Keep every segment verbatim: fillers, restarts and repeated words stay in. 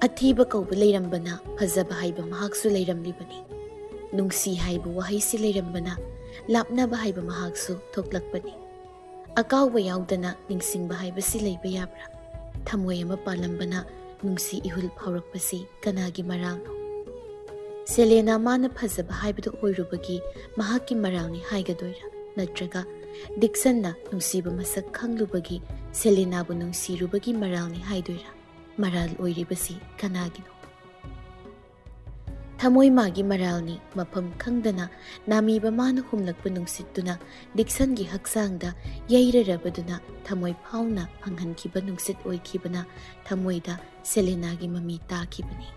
ꯑꯊꯤꯕ ꯀꯧꯕ ꯂꯩꯔꯝꯕꯅ ꯐꯖꯕ ꯍꯥꯏꯕ ꯃꯍꯥꯛꯁꯨ ꯂꯩꯔꯝꯂꯤꯕꯅꯤ꯫ ꯅꯨꯡꯁꯤ ꯍꯥꯏꯕ ꯋꯥꯍꯩꯁꯤ ꯂꯩꯔꯝꯕꯅ ꯂꯥꯞꯅꯕ ꯍꯥꯏꯕ ꯃꯍꯥꯛꯁꯨ ꯊꯣꯛꯂꯛꯄꯅꯤ꯫ ꯑꯀꯥꯎꯕ ꯌꯥꯎꯗꯅ ꯅꯤꯡꯁꯤꯡꯕ ꯍꯥꯏꯕꯁꯤ ꯂꯩꯕ ꯌꯥꯕ꯭ꯔꯥ? ꯊꯃꯣꯏ ꯑꯃ ꯄꯥꯜꯂꯝꯕꯅ ꯅꯨꯡꯁꯤ ꯏꯍꯨꯜ ꯐꯥꯎꯔꯛꯄꯁꯤ ꯀꯅꯥꯒꯤ ꯃꯔꯥꯜꯅꯣ? ꯁꯦꯂꯦꯅꯥ ꯃꯥꯅ ꯐꯖꯕ ꯍꯥꯏꯕꯗꯨ ꯑꯣꯏꯔꯨꯕꯒꯤ ꯃꯍꯥꯛꯀꯤ ꯃꯔꯥꯜꯅꯤ ꯍꯥꯏꯒꯗꯣꯏꯔꯥ? ꯅꯠꯇ꯭ꯔꯒ ꯗꯤꯛꯁꯟꯅ ꯅꯨꯡꯁꯤꯕ ꯃꯁꯛ ꯈꯪꯂꯨꯕꯒꯤ ꯁꯦꯂꯦꯅꯥꯕꯨ ꯅꯨꯡꯁꯤꯔꯨꯕꯒꯤ ꯃꯔꯥꯜꯅꯤ ꯍꯥꯏꯗꯣꯏꯔꯥ? ꯃꯔꯥꯜ ꯑꯣꯏꯔꯤꯕꯁꯤ ꯀꯅꯥꯒꯤꯅꯣ? ꯊꯃꯣꯏ ꯃꯥꯒꯤ ꯃꯔꯥꯜꯅꯤ ꯃꯐꯝ ꯈꯪꯗꯅ ꯅꯥꯃꯤꯕ ꯃꯥꯅ ꯍꯨꯝꯂꯛꯄ ꯅꯨꯡꯁꯤꯠꯇꯨꯅ ꯗꯤꯛꯁꯟꯒꯤ ꯍꯛꯆꯥꯡꯗ ꯌꯩꯔꯔꯕꯗꯨꯅ ꯊꯃꯣꯏ ꯐꯥꯎꯅ ꯐꯪꯍꯟꯈꯤꯕ ꯅꯨꯡꯁꯤꯠ ꯑꯣꯏꯈꯤꯕꯅ ꯊꯃꯣꯏꯗ ꯁꯦꯂꯦꯅꯥꯒꯤ ꯃꯃꯤ ꯇꯥꯈꯤꯕꯅꯤ꯫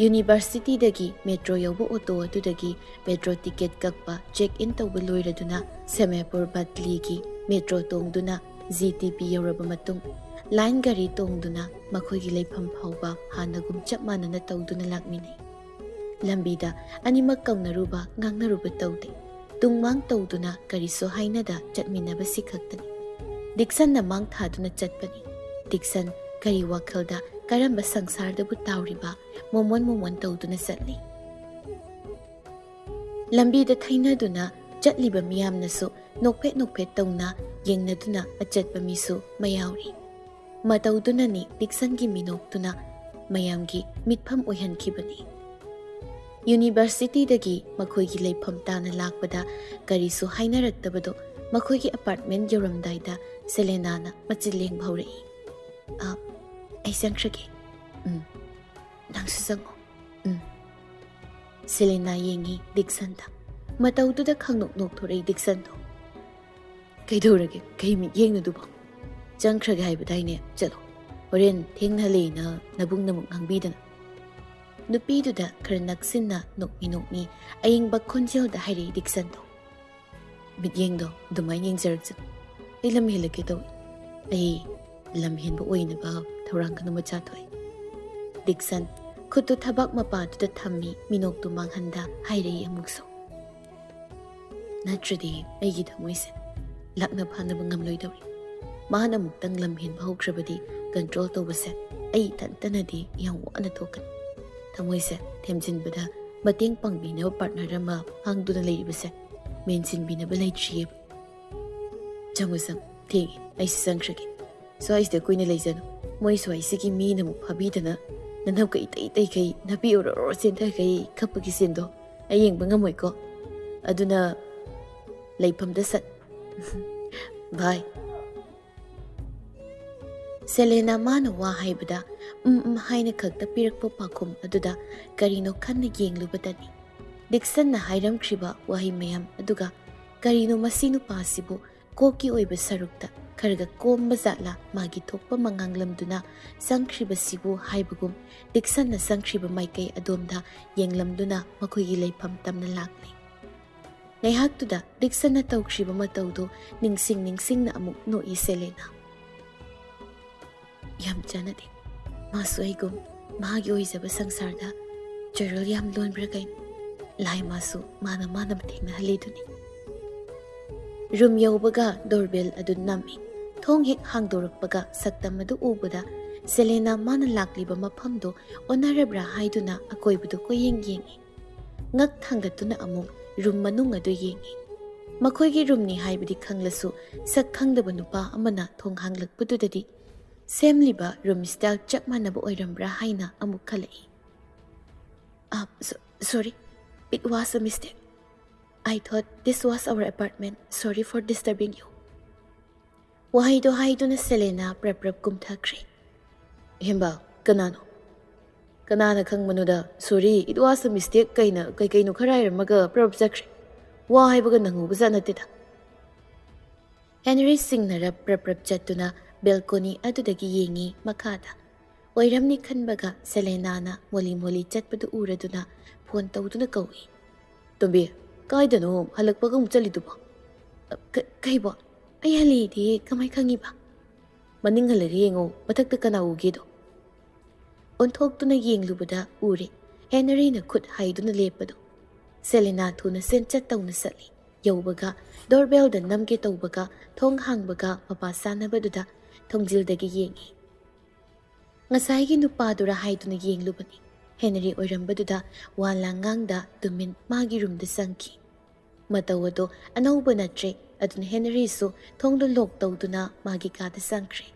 ꯌꯨꯅꯤꯚꯔꯁꯤꯇꯤꯗꯒꯤ ꯃꯦꯇ꯭ꯔꯣ ꯌꯧꯕ ꯑꯣꯇꯣ ꯑꯗꯨꯗꯒꯤ ꯃꯦꯇ꯭ꯔꯣ ꯇꯤꯀꯦꯠ ꯀꯛꯄ, ꯆꯦꯛ ꯏꯟ ꯇꯧꯕ ꯂꯣꯏꯔꯗꯨꯅ ꯁꯦꯃꯦꯄꯨꯔ ꯕꯠꯂꯤꯒꯤ ꯃꯦꯇ꯭ꯔꯣ ꯇꯣꯡꯗꯨꯅ ꯖꯤ ꯇꯤ ꯄꯤ ꯌꯧꯔꯕ ꯃꯇꯨꯡ ꯂꯥꯏꯟ ꯒꯥꯔꯤ ꯇꯣꯡꯗꯨꯅ ꯃꯈꯣꯏꯒꯤ ꯂꯩꯐꯝ ꯐꯥꯎꯕ ꯍꯥꯟꯅꯒꯨꯝ ꯆꯞ ꯃꯥꯟꯅꯅ ꯇꯧꯗꯨꯅ ꯂꯥꯛꯃꯤꯟꯅꯩ꯫ ꯂꯝꯕꯤꯗ ꯑꯅꯤꯃꯛ ꯀꯧꯅꯔꯨꯕ ꯉꯥꯡꯅꯔꯨꯕ ꯇꯧꯗꯦ꯫ ꯇꯨꯡꯃꯥꯡ ꯇꯧꯗꯨꯅ ꯀꯔꯤꯁꯨ ꯍꯥꯏꯅꯗ ꯆꯠꯃꯤꯟꯅꯕꯁꯤ ꯈꯛꯇꯅꯤ꯫ ꯗꯤꯛꯁꯟꯅ ꯃꯥꯡ ꯊꯥꯗꯨꯅ ꯆꯠꯄꯅꯤ꯫ ꯗꯤꯛꯁꯟ ꯀꯔꯤ ꯋꯥꯈꯜꯗ ꯀꯔꯝꯕ ꯁꯪꯁꯥꯔꯗꯕꯨ ꯇꯥꯎꯔꯤꯕ ꯃꯣꯃꯣꯟ ꯃꯣꯃꯣꯟ ꯇꯧꯗꯨꯅ ꯆꯠꯂꯤ꯫ ꯂꯝꯕꯤꯗ ꯊꯩꯅꯗꯨꯅ ꯆꯠꯂꯤꯕ ꯃꯤꯌꯥꯝꯅꯁꯨ ꯅꯣꯛꯐꯦꯠ ꯅꯣꯛꯐꯦꯠ ꯇꯧꯅ ꯌꯦꯡꯅꯗꯨꯅ ꯑꯆꯠꯄ ꯃꯤꯁꯨ ꯃꯌꯥꯎꯔꯤ꯫ ꯃꯇꯧꯗꯨꯅꯅꯤ ꯗꯤꯛꯁꯟꯒꯤ ꯃꯤꯅꯣꯛꯇꯨꯅ ꯃꯌꯥꯝꯒꯤ ꯃꯤꯠꯐꯝ ꯑꯣꯏꯍꯟꯈꯤꯕꯅꯤ꯫ ꯌꯨꯅꯤꯚꯔꯁꯤꯇꯤꯗꯒꯤ ꯃꯈꯣꯏꯒꯤ ꯂꯩꯐꯝ ꯇꯥꯅ ꯂꯥꯛꯄꯗ ꯀꯔꯤꯁꯨ ꯍꯥꯏꯅꯔꯛꯇꯕꯗꯣ ꯃꯈꯣꯏꯒꯤ ꯑꯄꯥꯔꯠꯃꯦꯟ ꯌꯧꯔꯝꯗꯥꯏꯗ ꯁꯦꯂꯦꯅꯥꯅ ꯃꯆꯤꯟ ꯂꯦꯡꯕ ꯍꯧꯔꯛꯏ꯫ "ꯑ, ꯑꯩ ꯆꯪꯈ꯭ꯔꯒꯦ꯫ ꯎꯝ, ꯅꯪꯁꯨ ꯆꯪꯉꯣ꯫ ꯎꯝ꯫" ꯁꯦꯂꯦꯅꯥ ꯌꯦꯡꯉꯤ ꯗꯤꯛꯁꯟꯗ꯫ ꯃꯇꯧꯗꯨꯗ ꯈꯪꯅꯣꯛ ꯅꯣꯛꯊꯣꯔꯛꯏ ꯗꯤꯛꯁꯟꯗꯣ꯫ "ꯀꯩꯗꯧꯔꯒꯦ? ꯀꯩ ꯃꯤꯠꯌꯦꯡꯅꯣꯗꯨꯕꯣ? ꯆꯪꯈ꯭ꯔꯒꯦ ꯍꯥꯏꯕꯗꯥꯏꯅꯦ? ꯆꯠꯂꯣ꯫ ꯍꯣꯔꯦꯟ ꯊꯦꯡꯅꯍꯜꯂꯦꯅ ꯅꯕꯨꯡꯅ ꯑꯃꯨꯛ ꯉꯥꯡꯕꯤꯗꯅ꯫" ꯅꯨꯄꯤꯗꯨꯗ ꯈꯔ ꯅꯛꯁꯤꯟꯅ ꯅꯣꯛꯃꯤ ꯅꯣꯛꯃꯤ ꯑꯌꯤꯡꯕ ꯈꯣꯟꯖꯦꯜꯗ ꯍꯥꯏꯔꯛꯏ ꯗꯤꯛꯁꯟꯗꯣ꯫ "ꯃꯤꯠꯌꯦꯡꯗꯣ ꯑꯗꯨꯃꯥꯏꯅ ꯌꯦꯡꯖꯔꯛꯆꯅꯨ꯫ ꯑꯩ ꯂꯝ ꯍꯦꯜꯂꯛꯀꯦ ꯇꯧꯏ꯫ ꯑꯩ ꯂꯝ ꯍꯦꯟꯕ ꯑꯣꯏꯅꯕ ꯊꯧꯔꯥꯡ ꯀꯟꯅ ꯃꯆꯥ ꯊꯣꯛꯏ꯫" ꯗꯤꯛꯁꯟ ꯈꯨꯠꯇꯨ ꯊꯕꯥꯛ ꯃꯄꯥꯗꯨꯗ ꯊꯝꯃꯤ ꯃꯤꯅꯣꯛꯇꯨ ꯃꯥꯡꯍꯟꯗ ꯍꯥꯏꯔꯛꯏ ꯑꯃꯨꯛꯁꯨ꯫ "ꯅꯠꯇ꯭ꯔꯗꯤ ꯑꯩꯒꯤ ꯊꯃꯣꯏꯁꯦ ꯂꯥꯛꯅ ꯐꯥꯅꯕ ꯉꯝꯂꯣꯏꯗꯧꯔꯤ꯫ ꯃꯥꯅ ꯑꯃꯨꯛꯇꯪ ꯂꯝ ꯍꯦꯟꯕ ꯍꯧꯈ꯭ꯔꯕꯗꯤ ꯀꯟꯇ꯭ꯔꯣꯜ ꯇꯧꯕꯁꯦ ꯑꯩ ꯏꯊꯟꯇꯅꯗꯤ ꯌꯥꯝ ꯋꯥꯅ ꯊꯣꯛꯀꯅꯤ꯫ ꯊꯃꯣꯏꯁꯦ ꯊꯦꯝꯖꯤꯟꯕꯗ ꯃꯇꯦꯡ ꯄꯥꯡꯕꯤꯅꯕ ꯄꯥꯔꯠꯅꯔ ꯑꯃ ꯍꯥꯡꯗꯨꯅ ꯂꯩꯔꯤꯕꯁꯦ ꯃꯦꯟꯁꯤꯟꯕꯤꯅꯕ ꯂꯩꯇ꯭ꯔꯤꯌꯦꯕ꯫ ꯆꯪꯉꯨ ꯆꯪꯉꯨ, ꯊꯦꯡꯉꯦ, ꯑꯩꯁꯨ ꯆꯪꯈ꯭ꯔꯒꯦ꯫ ꯁ꯭ꯋꯥꯏꯁꯤꯗ ꯀꯨꯏꯅ ꯂꯩꯖꯅꯨ꯫ ꯃꯣꯏ ꯁ꯭ꯋꯥꯏꯁꯤꯒꯤ ꯃꯤꯅ ꯑꯃꯨꯛ ꯐꯥꯕꯤꯗꯅ ꯅꯅꯞꯀ ꯏꯇꯩ ꯏꯇꯩꯈꯩ ꯅꯥꯄꯤ ꯑꯣꯔꯣꯔꯣ ꯆꯦꯟꯊꯈꯩ ꯀꯞꯄꯒꯤ ꯁꯤꯟꯗꯣ ꯑꯩ ꯌꯦꯡꯕ ꯉꯝꯃꯣꯏꯀꯣ꯫ ꯑꯗꯨꯅ ꯂꯩꯐꯝꯗ ꯁꯠ꯫ ꯚꯥꯏ꯫ ꯁꯦꯂꯦꯅꯥ ꯃꯥꯅ ꯋꯥ ꯍꯥꯏꯕꯗ ꯎꯝ ꯎꯝ ꯍꯥꯏꯅ ꯈꯛꯇ ꯄꯤꯔꯛꯄ ꯄꯥꯎꯈꯨꯝ ꯑꯗꯨꯗ ꯀꯔꯤꯅꯣ ꯈꯟꯅ ꯌꯦꯡꯂꯨꯕꯗꯅꯤ ꯗꯤꯛꯁꯟꯅ ꯍꯥꯏꯔꯝꯈ꯭ꯔꯤꯕ ꯋꯥꯍꯩ ꯃꯌꯥꯝ ꯑꯗꯨꯒ ꯀꯔꯤꯅꯣ ꯃꯁꯤ ꯅꯨꯄꯥꯁꯤꯕꯨ ꯀꯣꯛꯀꯤ ꯑꯣꯏꯕ ꯁꯔꯨꯛꯇ ꯈꯔꯒ ꯀꯣꯝꯕ ꯖꯥꯠꯂꯥ ꯃꯥꯒꯤ ꯊꯣꯛꯄ ꯃꯉꯥꯡꯂꯝꯗꯨꯅ ꯆꯪꯈ꯭ꯔꯤꯕꯁꯤꯕꯨ ꯍꯥꯏꯕꯒꯨꯝ ꯗꯤꯛꯁꯟꯅ ꯆꯪꯈ꯭ꯔꯤꯕ ꯃꯥꯏꯀꯩ ꯑꯗꯣꯝꯗ ꯌꯦꯡꯂꯝꯗꯨꯅ ꯃꯈꯣꯏꯒꯤ ꯂꯩꯐꯝ ꯇꯝꯅ ꯂꯥꯛꯂꯦ꯫ ꯉꯥꯏꯍꯥꯛꯇꯨꯗ ꯗꯤꯛꯁꯟꯅ ꯇꯧꯈ꯭ꯔꯤꯕ ꯃꯇꯧꯗꯨ ꯅꯤꯡꯁꯤꯡ ꯅꯤꯡꯁꯤꯡꯅ ꯑꯃꯨꯛ ꯅꯣꯛꯏ ꯁꯦꯂꯦꯅꯥ꯫ ꯌꯥꯝ ꯆꯥꯟꯅꯗꯦ꯫ ꯃꯥꯁꯨ ꯑꯩꯒꯨꯝ ꯃꯥꯒꯤ ꯑꯣꯏꯖꯕ ꯁꯪꯁꯥꯔꯗ ꯆꯔꯣꯜ ꯌꯥꯝ ꯂꯣꯟꯕ꯭ꯔꯥ ꯀꯩꯅꯣ? ꯂꯥꯏ ꯃꯥꯁꯨ ꯃꯥꯅ ꯃꯥꯅ ꯊꯦꯡꯅꯍꯜꯂꯤꯗꯨꯅꯤ꯫ ꯔꯨꯝ ꯌꯧꯕꯒ ꯗꯣꯔꯕꯦꯜ ꯑꯗꯨ ꯅꯝꯃꯤ꯫ ꯊꯣꯡ ꯍꯦꯛ ꯍꯥꯡꯗꯣꯔꯛꯄꯒ ꯁꯛꯇꯝ ꯑꯗꯨ ꯎꯕꯗ ꯁꯦꯂꯦꯅꯥ ꯃꯥꯅ ꯂꯥꯛꯂꯤꯕ ꯃꯐꯝꯗꯨ ꯑꯣꯟꯅꯔꯕ꯭ꯔꯥ ꯍꯥꯏꯗꯨꯅ ꯑꯀꯣꯏꯕꯗꯨ ꯀꯣꯏꯌꯦꯡ ꯌꯦꯡꯉꯤ꯫ ꯉꯛ ꯊꯥꯡꯒꯠꯇꯨꯅ ꯑꯃꯨꯛ ꯔꯨꯝ ꯃꯅꯨꯡ ꯑꯗꯨ ꯌꯦꯡꯉꯤ꯫ ꯃꯈꯣꯏꯒꯤ ꯔꯨꯝꯅꯤ ꯍꯥꯏꯕꯗꯤ ꯈꯪꯂꯁꯨ ꯁꯛ ꯈꯪꯗꯕ ꯅꯨꯄꯥ ꯑꯃꯅ ꯊꯣꯡ ꯍꯥꯡꯂꯛꯄꯗꯨꯗꯗꯤ ꯁꯦꯝꯂꯤꯕ ꯔꯨꯝ ꯁ꯭ꯇꯥꯏꯜ ꯆꯞ ꯃꯥꯟꯅꯕ ꯑꯣꯏꯔꯝꯕ꯭ꯔꯥ ꯍꯥꯏꯅ ꯑꯃꯨꯛ ꯈꯜꯂꯛꯏ꯫ Ah, so- sorry, it was a mistake. I thought this was our apartment. Sorry for disturbing you. ꯋꯥꯍꯩꯗꯣ ꯍꯥꯏꯗꯨꯅ ꯁꯦꯂꯦꯅꯥ ꯄ꯭ꯔꯞ ꯄ꯭ꯔꯞ ꯀꯨꯝꯊꯈ꯭ꯔꯦ꯫ ꯍꯦꯝꯕꯥ, ꯀꯅꯥꯅꯣ? ꯀꯅꯥꯅ ꯈꯪꯕꯅꯣꯗ? Sorry, it was a mistake ꯀꯩꯅ ꯀꯩ ꯀꯩꯅꯣ ꯈꯔ ꯍꯥꯏꯔꯝꯃꯒ ꯄ꯭ꯔꯞ ꯆꯠꯈ꯭ꯔꯦ꯫ ꯋꯥ ꯍꯥꯏꯕꯒ ꯅꯪꯍꯧꯕꯖꯥꯠ ꯅꯠꯇꯦꯗ꯫ ꯍꯦꯅꯔꯤ ꯁꯤꯡꯅꯔꯞ ꯄ꯭ꯔꯞ ꯄ꯭ꯔꯞ ꯆꯠꯇꯨꯅ ꯕꯦꯜꯀꯣꯅꯤ ꯑꯗꯨꯗꯒꯤ ꯌꯦꯡꯉꯤ ꯃꯈꯥꯗ꯫ ꯑꯣꯏꯔꯝꯅꯤ ꯈꯟꯕꯒ ꯁꯦꯂꯦꯅꯥꯅ ꯃꯣꯂꯤ ꯃꯣꯂꯤ ꯆꯠꯄꯗꯨ ꯎꯔꯗꯨꯅ ꯐꯣꯟ ꯇꯧꯗꯨꯅ ꯀꯧꯏ꯫ "ꯇꯣꯝꯕꯤ, ꯀꯥꯏꯗꯅꯣ ꯍꯜꯂꯛꯄꯒ ꯑꯃꯨꯛ ꯆꯠꯂꯤꯗꯨꯕꯣ?" "ꯑ, ꯀ- ꯀꯩꯕꯣ? ꯑꯩ ꯍꯜꯂꯛꯏꯗꯤ ꯀꯃꯥꯏ ꯈꯪꯉꯤꯕ?" "ꯃꯅꯤꯡ ꯍꯜꯂꯒ ꯌꯦꯡꯉꯣ, ꯃꯊꯛꯇ ꯀꯅꯥ ꯎꯒꯦꯗꯣ?" ꯑꯣꯟꯊꯣꯛꯇꯨꯅ ꯌꯦꯡꯂꯨꯕꯗ ꯎꯔꯦ ꯍꯦꯅꯔꯤꯅ ꯈꯨꯠ ꯍꯥꯏꯗꯨꯅ ꯂꯦꯞꯄꯗꯣ꯫ ꯁꯦꯂꯦꯅꯥ ꯊꯨꯅ ꯆꯦꯟꯆꯠ ꯇꯧꯅ ꯆꯠꯂꯤ꯫ ꯌꯧꯕꯒ ꯗꯣꯔꯕꯦꯜꯗ ꯅꯝꯒꯦ ꯇꯧꯕꯒ ꯊꯣꯡ ꯍꯥꯡꯕꯒ ꯃꯄꯥ ꯆꯥꯅꯕꯗꯨꯗ ꯊꯣꯡꯖꯤꯜꯗꯒꯤ ꯌꯦꯡꯉꯤ꯫ ꯉꯁꯥꯏꯒꯤ ꯅꯨꯄꯥꯗꯨꯔ ꯍꯥꯏꯗꯨꯅ ꯌꯦꯡꯂꯨꯕꯅꯤ꯫ ꯍꯦꯅꯔꯤ ꯑꯣꯏꯔꯝꯕꯗꯨꯗ ꯋꯥ ꯂꯥꯡꯉꯥꯡꯗ ꯇꯨꯃꯤꯟ ꯃꯥꯒꯤ ꯔꯨꯝꯗ ꯆꯪꯈꯤ꯫ ꯃꯇꯧ ꯑꯗꯣ ꯑꯅꯧꯕ ꯅꯠꯇ꯭ꯔꯦ, ꯑꯗꯨꯅ ꯍꯦꯅꯔꯤꯁꯨ ꯊꯣꯡꯗꯣ ꯂꯣꯛ ꯇꯧꯗꯨꯅ ꯃꯥꯒꯤ ꯀꯥꯗ ꯆꯪꯈ꯭ꯔꯦ꯫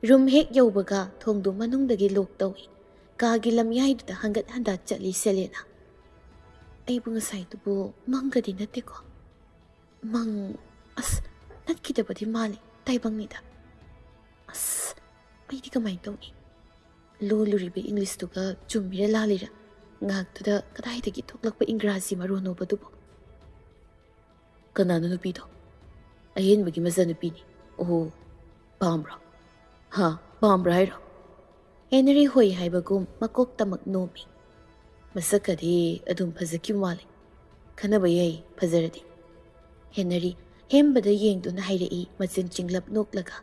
ꯔꯨꯝ ꯍꯦꯛ ꯌꯧꯕꯒ ꯊꯣꯡꯗꯣ ꯃꯅꯨꯡꯗꯒꯤ ꯂꯣꯛ ꯇꯧꯏ꯫ ꯀꯥꯒꯤ ꯂꯝꯌꯥꯏꯗꯨꯗ ꯍꯪꯒꯠ ꯍꯟꯗ ꯆꯠꯂꯤ ꯁꯦꯂꯦꯅꯥ꯫ "ꯑꯩꯕꯨ ꯉꯁꯥꯏꯗꯨꯕꯨ ꯃꯪꯒꯗꯤ ꯅꯠꯇꯦꯀꯣ?" "ꯃꯪ, ꯑꯁ, ꯅꯠꯈꯤꯗꯕꯗꯤ ꯃꯥꯜꯂꯤ, ꯇꯥꯏꯕꯪꯅꯤꯗ꯫ ꯑꯁ, ꯑꯩꯗꯤ ꯀꯃꯥꯏꯅ ꯇꯧꯅꯤ? ꯂꯣꯜꯂꯨꯔꯤꯕ ꯏꯪꯂꯤꯁꯇꯨꯒ ꯆꯨꯝꯃꯤꯔ ꯂꯥꯜꯂꯤꯔ? ꯉꯥꯏꯍꯥꯛꯇꯨꯗ ꯀꯗꯥꯏꯗꯒꯤ ꯊꯣꯛꯂꯛꯄ ꯏꯪꯒ꯭ꯔꯥꯖꯤ ꯃꯔꯣꯟꯅꯣꯕꯗꯨꯕꯨ?" "ꯀꯅꯥꯅꯣ ꯅꯨꯄꯤꯗꯣ? ꯑꯍꯦꯟꯕꯒꯤ ꯃꯆꯥꯅꯨꯄꯤꯅꯤ꯫ ꯑꯣꯍꯣ, ꯄꯥꯝꯕ꯭ꯔꯣ? ꯍꯥ, ꯄꯥꯝꯕ꯭ꯔꯥ ꯍꯥꯏꯔꯣ?" ꯍꯦꯅꯔꯤ ꯍꯣꯏ ꯍꯥꯏꯕꯒꯨꯝ ꯃꯀꯣꯛꯇꯃꯛ ꯅꯣꯝꯃꯤ꯫ "ꯃꯁꯛꯀꯗꯤ ꯑꯗꯨꯝ ꯐꯖꯈꯤꯕ ꯃꯥꯜꯂꯤ꯫ ꯈꯟꯅꯕ ꯌꯥꯏ, ꯐꯖꯔꯗꯤ꯫" ꯍꯦꯅꯔꯤ ꯍꯦꯝꯕꯗ ꯌꯦꯡꯗꯨꯅ ꯍꯥꯏꯔꯛꯏ, ꯃꯆꯤꯟ ꯆꯤꯡꯂꯞ ꯅꯣꯛꯂꯒ꯫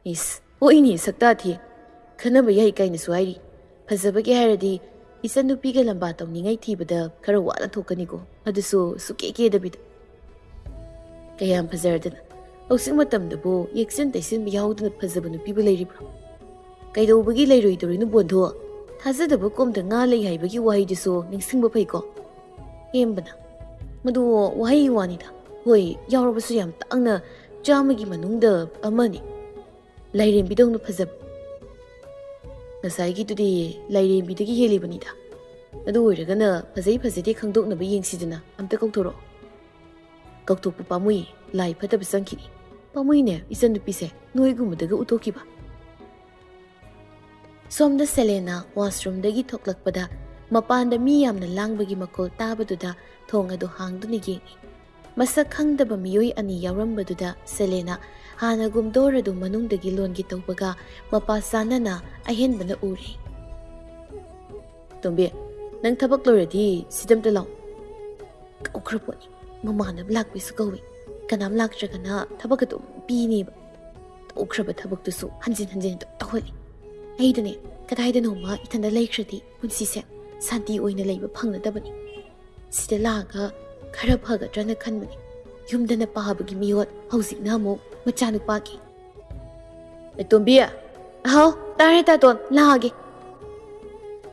"ꯏꯁ, ꯍꯣꯏꯅꯦ, ꯁꯛꯇꯥ ꯊꯤ꯫ ꯈꯟꯅꯕ ꯌꯥꯏ ꯀꯥꯏꯅꯁꯨ ꯍꯥꯏꯔꯤ꯫ ꯐꯖꯕꯒꯤ ꯍꯥꯏꯔꯗꯤ ꯏꯆꯟꯅꯨꯄꯤꯒ ꯂꯝꯕꯥ ꯇꯧꯅꯤꯡꯉꯥꯏ ꯊꯤꯕꯗ ꯈꯔ ꯋꯥꯅ ꯊꯣꯛꯀꯅꯤꯀꯣ, ꯑꯗꯨꯁꯨ ꯁꯨꯛꯀꯦ ꯀꯦꯗꯕꯤꯗ꯫ ꯀꯌꯥꯝ ꯐꯖꯔꯗꯅ꯫ ꯍꯧꯖꯤꯛ ꯃꯇꯝꯗꯕꯨ ꯌꯦꯛꯁꯤꯟ ꯇꯩꯁꯤꯟꯕ ꯌꯥꯎꯗꯅ ꯐꯖꯕ ꯅꯨꯄꯤꯕꯨ ꯂꯩꯔꯤꯕ꯭ꯔꯣ? ꯀꯩꯗꯧꯕꯒꯤ ꯂꯩꯔꯣꯏꯗꯧꯔꯤꯅꯣ, ꯕꯣꯟꯙꯣ? ꯊꯥꯖꯗꯕ ꯀꯣꯝꯗ ꯉꯥ ꯂꯩ ꯍꯥꯏꯕꯒꯤ ꯋꯥꯍꯩꯗꯨꯁꯨ ꯅꯤꯡꯁꯤꯡꯕ ꯐꯩꯀꯣ?" ꯍꯦꯝꯕꯅ, "ꯃꯗꯨ ꯋꯥꯍꯩꯒꯤ ꯋꯥꯅꯤꯗ꯫ ꯍꯣꯏ, ꯌꯥꯎꯔꯕꯁꯨ ꯌꯥꯝ ꯇꯥꯡꯅ, ꯆꯥꯝꯃꯒꯤ ꯃꯅꯨꯡꯗ ꯑꯃꯅꯤ꯫ ꯂꯥꯏꯔꯦꯝꯕꯤꯗꯧꯅ ꯐꯖꯕ꯫ ꯉꯁꯥꯏꯒꯤꯗꯨꯗꯤ ꯂꯥꯏꯔꯦꯝꯕꯤꯗꯒꯤ ꯍꯦꯜꯂꯤꯕꯅꯤꯗ꯫ ꯑꯗꯨ ꯑꯣꯏꯔꯒꯅ ꯐꯖꯩ ꯐꯖꯗꯦ ꯈꯪꯗꯣꯛꯅꯕ ꯌꯦꯡꯁꯤꯗꯅ, ꯑꯝꯇ ꯀꯧꯊꯣꯔꯛꯑꯣ꯫" "ꯀꯧꯊꯣꯛꯄ ꯄꯥꯝꯃꯨꯏ, ꯂꯥꯏ ꯐꯠꯇꯕ ꯆꯪꯈꯤꯅꯤ꯫ ꯄꯥꯝꯃꯨꯏꯅꯦ, ꯏꯆꯟꯅꯨꯄꯤꯁꯦ ꯅꯣꯏꯒꯨꯝꯕꯗꯒ ꯎꯠꯊꯣꯛꯈꯤꯕ꯫" ꯁꯣꯝꯗ ꯁꯦꯂꯦꯅꯥ ꯋꯥꯁꯔꯨꯝꯗꯒꯤ ꯊꯣꯛꯂꯛꯄꯗ ꯃꯄꯥꯟꯗ ꯃꯤ ꯌꯥꯝꯅ ꯂꯥꯡꯕꯒꯤ ꯃꯈꯣꯜ ꯇꯥꯕꯗꯨꯗ ꯊꯣꯡ ꯑꯗꯨ ꯍꯥꯡꯗꯨꯅ ꯌꯦꯡꯏ꯫ ꯃꯁꯛ ꯈꯪꯗꯕ ꯃꯤꯑꯣꯏ ꯑꯅꯤ ꯌꯥꯎꯔꯝꯕꯗꯨꯗ ꯁꯦꯂꯦꯅꯥ ꯍꯥꯟꯅꯒꯨꯝ ꯗꯣꯔ ꯑꯗꯨ ꯃꯅꯨꯡꯗꯒꯤ ꯂꯣꯟꯒꯦ ꯇꯧꯕꯒ ꯃꯄꯥ ꯆꯥꯟꯅꯅ ꯑꯍꯦꯟꯕꯅ ꯎꯔꯦ꯫ "ꯇꯣꯝꯕꯤ, ꯅꯪ ꯊꯕꯛ ꯂꯣꯏꯔꯗꯤ ꯁꯤꯗ ꯑꯝꯇ ꯂꯥꯛꯑꯣ꯫" ꯀꯧꯈ꯭ꯔ ꯄꯣꯠꯅꯤ꯫ ꯃꯃꯥꯟꯅꯕ ꯂꯥꯛꯄꯩꯁꯨ ꯀꯧꯏ꯫ ꯀꯅꯥꯝ ꯂꯥꯛꯇ꯭ꯔꯒꯅ ꯊꯕꯛ ꯑꯗꯨꯝ ꯄꯤꯅꯦꯕ꯫ ꯇꯧꯈ꯭ꯔꯕ ꯊꯕꯛꯇꯨꯁꯨ ꯍꯟꯖꯤꯟ ꯍꯟꯖꯤꯟ ꯑꯗꯨꯝ ꯇꯧꯍꯜꯂꯤ꯫ ꯑꯩꯗꯅꯦ, ꯀꯗꯥꯏꯗꯅꯣꯃ ꯏꯊꯟꯗ ꯂꯩꯈ꯭ꯔꯗꯤ ꯄꯨꯟꯁꯤꯁꯦ ꯁꯥꯟꯇꯤ ꯑꯣꯏꯅ ꯂꯩꯕ ꯐꯪꯅꯗꯕꯅꯤ꯫ ꯁꯤꯗ ꯂꯥꯛꯑꯒ ꯈꯔ ꯐꯒꯗ꯭ꯔꯅ ꯈꯟꯕꯅꯤ꯫ ꯌꯨꯝꯗꯅ ꯄꯥꯕꯒꯤ ꯃꯤꯑꯣꯠ, ꯍꯧꯖꯤꯛꯅ ꯑꯃꯨꯛ ꯃꯆꯥꯅꯨꯄꯥꯒꯤ꯫ "ꯑꯦ, ꯇꯣꯝꯕꯤ, ꯑꯍꯥꯎ, "ꯇꯥꯔꯦ ꯇꯥꯇꯣꯟ, ꯂꯥꯛꯑꯒꯦ꯫"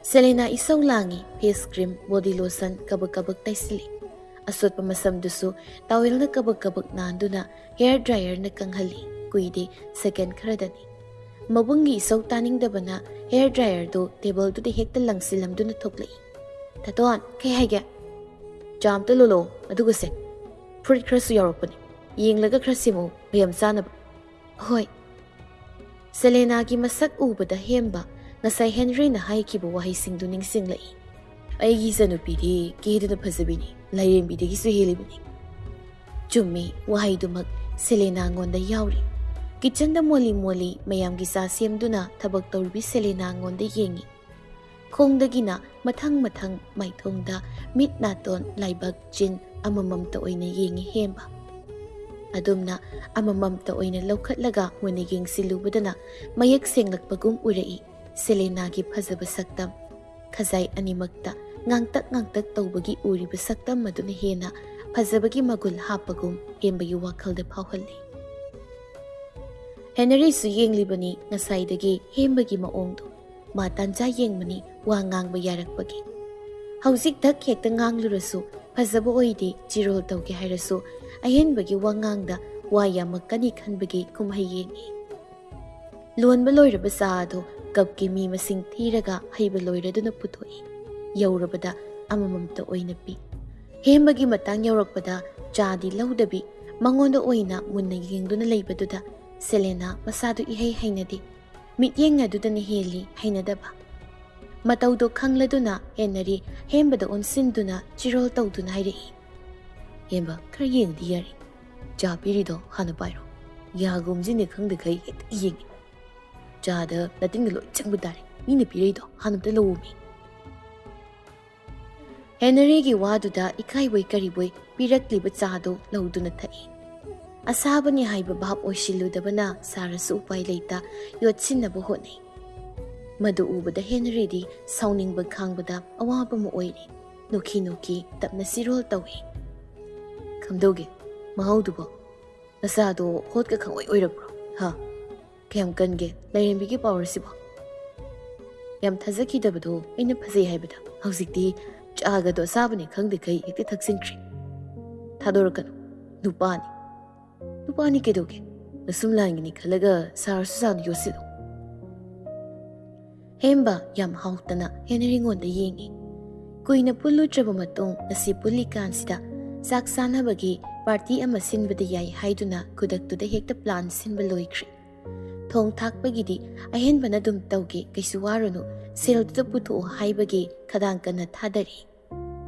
ꯁꯦꯂꯦꯅꯥ ꯏꯁꯧ ꯂꯥꯡꯉꯤ, ꯐꯦꯁ ꯀ꯭ꯔꯤꯝ, ꯕꯣꯗꯤ ꯂꯣꯁꯟ ꯀꯕꯛ ꯀꯕꯛ ꯇꯩꯁꯤꯜꯂꯤ꯫ ꯑꯁꯣꯠꯄ ꯃꯁꯝꯗꯨꯁꯨ ꯇꯥꯋꯦꯜꯅ ꯀꯕꯛ ꯀꯕꯛ ꯅꯥꯟꯗꯨꯅ ꯍꯦꯌꯔ ꯗ꯭ꯔꯥꯏꯌꯔꯅ ꯀꯪꯍꯜꯂꯤ꯫ ꯀꯨꯏꯗꯦ, ꯁꯦꯀꯦꯟ ꯈꯔꯗꯅꯤ꯫ ꯃꯕꯨꯡꯒꯤ ꯏꯁꯧ ꯇꯥꯅꯤꯡꯗꯕꯅ ꯍꯦꯌꯔ ꯗ꯭ꯔꯥꯏꯌꯔꯗꯨ ꯇꯦꯕꯜꯗꯨꯗ ꯍꯦꯛꯇ ꯂꯪꯁꯤꯜꯂꯝꯗꯨꯅ ꯊꯣꯛꯂꯛꯏ꯫ "ꯇꯥꯇꯣꯟ, ꯀꯩ ꯍꯥꯏꯒꯦ?" "ꯆꯥ ꯑꯝꯇ ꯂꯣꯜꯂꯛꯑꯣ, ꯑꯗꯨꯒ ꯁꯦ꯫ ꯐꯨꯔꯤꯠ ꯈꯔꯁꯨ ꯌꯥꯎꯔꯛꯄꯅꯤ, ꯌꯦꯡꯂꯒ ꯈꯔ ꯁꯦꯝꯃꯛꯑꯣ, ꯃꯌꯥꯝ ꯆꯥꯅꯕ꯫" "ꯍꯣꯏ꯫" ꯁꯦꯂꯦꯅꯥꯒꯤ ꯃꯁꯛ ꯎꯕꯗ ꯍꯦꯝꯕ ꯉꯁꯥꯏ ꯍꯦꯟꯔꯤꯅ ꯍꯥꯏꯈꯤꯕ ꯋꯥꯍꯩꯁꯤꯡꯗꯨ ꯅꯤꯡꯁꯤꯡꯂꯛꯏ꯫ "ꯑꯩꯒꯤ ꯏꯆꯟꯅꯨꯄꯤꯗꯤ ꯀꯦꯗꯅ ꯐꯖꯕꯤꯅꯤ, ꯂꯥꯏꯔꯦꯝꯕꯤꯗꯒꯤꯁꯨ ꯍꯦꯜꯂꯤꯕꯅꯤ꯫" ꯆꯨꯝꯃꯤ, ꯋꯥꯍꯩꯗꯨꯃꯛ ꯁꯦꯂꯦꯅꯥꯉꯣꯟꯗ ꯌꯥꯎꯔꯤ꯫ ꯀꯤꯆꯟꯗ ꯃꯣꯜꯂꯤ ꯃꯣꯜꯂꯤ ꯃꯌꯥꯝꯒꯤ ꯆꯥ ꯁꯦꯝꯗꯨꯅ ꯊꯕꯛ ꯇꯧꯔꯤꯕꯤ ꯁꯦꯂꯦꯅꯥꯉꯣꯟꯗ ꯌꯦꯡꯉꯤ꯫ ꯈꯣꯡꯗꯒꯤꯅ ꯃꯊꯪ ꯃꯊꯪ ꯃꯥꯏꯊꯣꯡꯗ ꯃꯤꯠ, ꯅꯥꯇꯣꯟ, ꯂꯥꯏꯕꯛ, ꯆꯤꯟ ꯑꯃꯃꯝꯇ ꯑꯣꯏꯅ ꯌꯦꯡꯉꯤ ꯍꯦꯝꯕ꯫ ꯑꯗꯨꯝꯅ ꯑꯃꯃꯝꯇ ꯑꯣꯏꯅ ꯂꯧꯈꯠꯂꯒ ꯃꯨꯟꯅ ꯌꯦꯡꯁꯤꯜꯂꯨꯕꯗꯅ ꯃꯌꯦꯛ ꯁꯦꯡꯂꯛꯄꯒꯨꯝ ꯎꯔꯛꯏ ꯁꯦꯂꯦꯅꯥꯒꯤ ꯐꯖꯕ ꯁꯛꯇꯝ꯫ ꯈꯖꯥꯏ ꯑꯅꯤꯃꯛꯇ ꯉꯥꯡꯇꯛ ꯉꯥꯡꯇꯛ ꯇꯧꯕꯒꯤ ꯎꯔꯤꯕ ꯁꯛꯇꯝ ꯑꯗꯨꯅ ꯍꯦꯟꯅ ꯐꯖꯕꯒꯤ ꯃꯒꯨꯟ ꯍꯥꯞꯄꯒꯨꯝ ꯍꯦꯝꯕꯒꯤ ꯋꯥꯈꯜꯗ ꯐꯥꯎꯍꯜꯂꯤ꯫ ꯍꯦꯅꯔꯤꯁꯨ ꯌꯦꯡꯂꯤꯕꯅꯤ ꯉꯁꯥꯏꯗꯒꯤ ꯍꯦꯝꯕꯒꯤ ꯃꯑꯣꯡꯗꯨ꯫ ꯃꯥ ꯇꯥꯟꯖꯥ ꯌꯦꯡꯕꯅꯤ ꯋꯥ ꯉꯥꯡꯕ ꯌꯥꯔꯛꯄꯒꯤ꯫ ꯍꯧꯖꯤꯛ ꯙꯛ ꯍꯦꯛꯇ ꯉꯥꯡꯂꯨꯔꯁꯨ ꯐꯖꯕ ꯑꯣꯏꯗꯦ, ꯆꯤꯔꯣꯜ ꯇꯧꯒꯦ ꯍꯥꯏꯔꯁꯨ ꯑꯍꯦꯟꯕꯒꯤ ꯋꯥꯉꯥꯡꯗ ꯋꯥ ꯌꯥꯝꯃꯛꯀꯅꯤ ꯈꯟꯕꯒꯤ ꯀꯨꯝꯍꯩ ꯌꯦꯡꯉꯤ꯫ ꯂꯣꯟꯕ ꯂꯣꯏꯔꯕ ꯆꯥ ꯑꯗꯨ ꯀꯞꯀꯤ ꯃꯤ ꯃꯁꯤꯡ ꯊꯤꯔꯒ ꯍꯩꯕ ꯂꯣꯏꯔꯗꯨꯅ ꯄꯨꯊꯣꯛꯏ꯫ ꯌꯧꯔꯕꯗ ꯑꯃꯃꯝꯇ ꯑꯣꯏꯅ ꯄꯤ꯫ ꯍꯦꯝꯕꯒꯤ ꯃꯇꯥꯡ ꯌꯧꯔꯛꯄꯗ ꯆꯥꯗꯤ ꯂꯧꯗꯕꯤ, ꯃꯉꯣꯟꯗ ꯑꯣꯏꯅ ꯃꯨꯟꯅ ꯌꯦꯡꯗꯨꯅ ꯂꯩꯕꯗꯨꯗ ꯁꯦꯂꯦꯅꯥ ꯃꯁꯥꯗꯨ ꯏꯍꯩ ꯍꯩꯅꯗꯦ꯫ ꯃꯤꯠꯌꯦꯡ ꯑꯗꯨꯗꯅ ꯍꯦꯜꯂꯤ ꯍꯩꯅꯗꯕ꯫ ꯃꯇꯧꯗꯣ ꯈꯪꯂꯗꯨꯅ ꯍꯦꯟꯅꯔꯤ ꯍꯦꯝꯕꯗ ꯑꯣꯟꯁꯤꯟꯗꯨꯅ ꯆꯤꯔꯣꯜ ꯇꯧꯗꯨꯅ ꯍꯥꯏꯔꯛꯏ꯫ "ꯍꯦꯝꯕ, ꯈꯔ ꯌꯦꯡꯗꯤ ꯌꯥꯔꯦ꯫ ꯆꯥ ꯄꯤꯔꯤꯗꯣ ꯍꯥꯟꯅ ꯄꯥꯏꯔꯣ꯫ ꯌꯥꯒꯨꯝꯁꯤꯅꯦ ꯈꯪꯗꯈꯩ ꯍꯦꯛꯇ ꯌꯦꯡꯉꯤ꯫ ꯆꯥꯗ ꯅꯇꯤꯟꯒ ꯂꯣꯏ ꯆꯪꯕ ꯇꯥꯔꯦ꯫ ꯃꯤꯅ ꯄꯤꯔꯛꯏꯗꯣ ꯍꯥꯟꯅ ꯑꯝꯇ ꯂꯧꯑꯣꯃꯤ꯫" ꯍꯦꯅꯔꯤꯒꯤ ꯋꯥꯗꯨꯗ ꯏꯀꯥꯏꯕꯣꯏ ꯀꯔꯤꯕꯣꯏ ꯄꯤꯔꯛꯂꯤꯕ ꯆꯥꯗꯨ ꯂꯧꯗꯨꯅ ꯊꯛꯏ꯫ ꯑꯁꯥꯕꯅꯤ ꯍꯥꯏꯕ ꯚꯥꯞ ꯑꯣꯏꯁꯤꯜꯂꯨꯗꯕꯅ ꯁꯥꯔꯁꯨ ꯎꯄꯥꯏ ꯂꯩꯇ ꯌꯣꯠꯁꯤꯟꯅꯕ ꯍꯣꯠꯅꯩ꯫ ꯃꯗꯨ ꯎꯕꯗ ꯍꯦꯅꯔꯤꯗꯤ ꯁꯥꯎꯅꯤꯡꯕ ꯈꯥꯡꯕꯗ ꯑꯋꯥꯕ ꯑꯃ ꯑꯣꯏꯔꯦ꯫ ꯅꯣꯛꯈꯤ ꯅꯣꯛꯈꯤ ꯇꯞꯅ ꯆꯤꯔꯣꯜ ꯇꯧꯏ꯫ "ꯀꯝꯗꯧꯒꯦ ꯃꯍꯥꯎꯗꯨꯕꯣ? ꯅꯁꯥꯗꯣ ꯍꯣꯠꯀ ꯈꯪꯑꯣꯏ ꯑꯣꯏꯔꯕ꯭ꯔꯣ? ꯍꯥ? ꯀꯌꯥꯝ ꯀꯟꯒꯦ ꯂꯥꯏꯔꯦꯝꯕꯤꯒꯤ ꯄꯥꯋꯔꯁꯤꯕꯣ?" ꯌꯥꯝ ꯊꯥꯖꯈꯤꯗꯕꯗꯣ ꯑꯩꯅ ꯐꯖꯩ ꯍꯥꯏꯕꯗ ꯍꯧꯖꯤꯛꯇꯤ ꯆꯥꯒꯗꯣ ꯑꯁꯥꯕꯅꯤ ꯈꯪꯗꯦꯈꯩ ꯍꯦꯛꯇ ꯊꯛꯆꯤꯟꯈ꯭ꯔꯦ꯫ ꯊꯥꯗꯣꯔꯛꯀꯅꯨ꯫ ꯅꯨꯄꯥꯅꯤ꯫ ꯅꯨꯄꯥꯅꯤ ꯀꯩꯗꯧꯒꯦ? ꯅꯁꯨꯝ ꯂꯥꯟꯒꯤꯅꯤ ꯈꯜꯂꯒ ꯁꯥꯔꯁꯨ ꯁꯥꯅ ꯌꯣꯠꯁꯤꯜꯂꯨ꯫ ꯍꯦꯝꯕ ꯌꯥꯝ ꯍꯥꯎꯇꯅ ꯍꯦꯅꯔꯤꯉꯣꯟꯗ ꯌꯦꯡꯉꯤ꯫ ꯀꯨꯏꯅ ꯄꯨꯜꯂꯨꯗ꯭ꯔꯕ ꯃꯇꯨꯡ ꯉꯁꯤ ꯄꯨꯜꯂꯤꯀꯥꯟꯁꯤꯗ ꯆꯥꯛ ꯆꯥꯅꯕꯒꯤ ꯄꯥꯔꯇꯤ ꯑꯃ ꯁꯤꯟꯕꯗ ꯌꯥꯏ ꯍꯥꯏꯗꯨꯅ ꯈꯨꯗꯛꯇꯨꯗ ꯍꯦꯛꯇ ꯄ꯭ꯂꯥꯟ ꯁꯤꯟꯕ ꯂꯣꯏꯈ꯭ꯔꯦ꯫ ꯊꯣꯡ ꯊꯥꯛꯄꯒꯤꯗꯤ ꯑꯍꯦꯟꯕꯅ ꯑꯗꯨꯝ ꯇꯧꯒꯦ, ꯀꯩꯁꯨ ꯋꯥꯔꯨꯅꯨ, ꯁꯦꯜꯗꯨꯗ ꯄꯨꯊꯣꯛꯑꯣ ꯍꯥꯏꯕꯒꯤ ꯈꯗꯥꯡ ꯀꯟꯅ ꯊꯥꯗꯔꯤ꯫